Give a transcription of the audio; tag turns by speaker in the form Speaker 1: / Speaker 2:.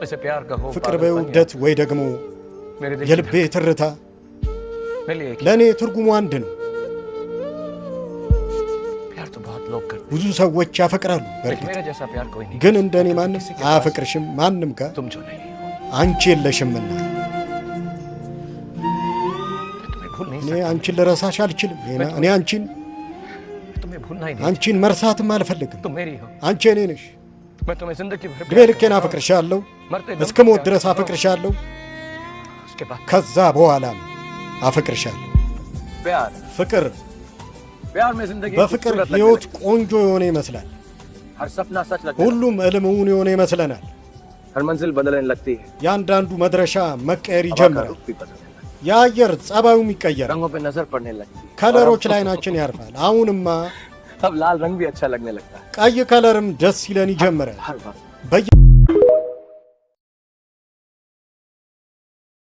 Speaker 1: इसे प्यार कहो,
Speaker 2: ፍቅር በይው፣
Speaker 1: पागलपन
Speaker 2: እብደት ወይ ደግሞ
Speaker 1: या मेरे दिल की
Speaker 2: የልቤ ትርታ
Speaker 1: मेरे लिए एक ही।
Speaker 2: ለእኔ ትርጉሙ አንድ ነው።
Speaker 1: प्यार तो बहुत लोग करते
Speaker 2: ብዙ ሰዎች ያፈቅራሉ።
Speaker 1: हैं,
Speaker 2: በእርግጥ
Speaker 1: मेरे जैसा प्यार कोई नहीं
Speaker 2: ግን
Speaker 1: करता,
Speaker 2: እንደ እኔ
Speaker 1: क्योंकि
Speaker 2: ማንም
Speaker 1: किसी के पास
Speaker 2: አያፈቅርሽም፣ ማንም ጋር
Speaker 1: तुम जो नहीं हो।
Speaker 2: አንቺ የለሽምና።
Speaker 1: मैं तुम्हें भूल नहीं
Speaker 2: እኔ
Speaker 1: सकता।
Speaker 2: አንቺን ልረሳሽ አልችልም። እኔ አንቺን
Speaker 1: मैं तुम्हें भूलना ही नहीं।
Speaker 2: አንቺን መርሳትም አልፈልግም።
Speaker 1: तुम मेरी हो።
Speaker 2: አንቺ የኔ ነሽ።
Speaker 1: मैं तुम्हें जिंदगी भर
Speaker 2: እድሜ ልኬን አፈቅርሻለሁ።
Speaker 1: मरते दम
Speaker 2: እስከ
Speaker 1: तक
Speaker 2: ሞት
Speaker 1: प्यार
Speaker 2: ድረስ
Speaker 1: करूंगा।
Speaker 2: አፈቅርሻለሁ።
Speaker 1: उसके बाद
Speaker 2: ከዛ በኋላም አፈቅርሻለሁ።
Speaker 1: प्यार
Speaker 2: ፍቅር
Speaker 1: प्यार में जिंदगी
Speaker 2: በፍቅር
Speaker 1: खूबसूरत लगने
Speaker 2: ሕይወት
Speaker 1: लगती
Speaker 2: ቆንጆ የሆነ ይመስላል።
Speaker 1: है। हर सपना सच लगने
Speaker 2: ሁሉም ህልም እውን የሆነ ይመስለናል።
Speaker 1: लगता है। हर मंजिल बदलने लगती है।
Speaker 2: የአንዳንዱ መድረሻ መቀየር
Speaker 1: हवा का
Speaker 2: ይጀምራል።
Speaker 1: रुख भी बदलने लगता है।
Speaker 2: የአየር ጸባዩም ይቀየራል።
Speaker 1: रंगों पे नजर पड़ने लगती है।
Speaker 2: Color ኦች ላይ አይናችን ያርፋል። አሁንማ
Speaker 1: अब लाल रंग भी अच्छा लगने लगता है।
Speaker 2: ቀይ color ም ደስ ይለን ይጀምራል።
Speaker 1: हर वक्त
Speaker 2: በየ